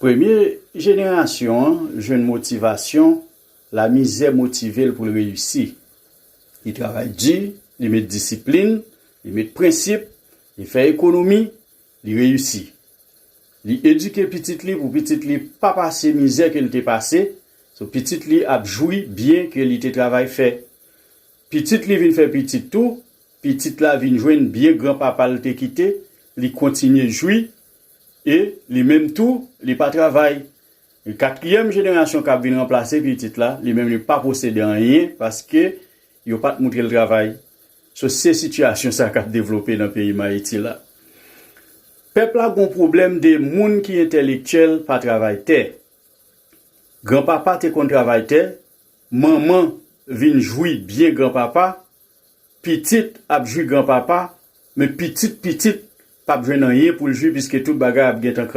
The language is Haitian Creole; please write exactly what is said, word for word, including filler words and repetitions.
Premye jenerasyon an jwenn motivasyon, lamizè motive l pou l reyisi. Li travay di, li met disiplin, li met prensip, li fè ekonomi, li reyisi. Li edike pitit li pou pitit li pa pase mizè ke l te pase, so pitit li ap jwi byen ke li te travay fè. Pitit li vin fè pitit tou, pitit la vin jwenn byen granpapa l te kite, li kontinye jwi, e li menm tou, li pa travay. Katriyèm jenerasyon k ap vin ranplase pitit la, li menm li pa posede anyen paske yo pa t moutre l travay. So se sitiyasyon sa k ap devlope nan peyi m Ayiti la. Pèp la gon pwoblèm de moun ki entèlektyèl pa travay tè. Granpapa te konn travay tè, manman vin jwi byen granpapa, pitit ap jwi granpapa, men pitit pitit p ap jwenn anyen pou l jwi piske tout bagay ap gentan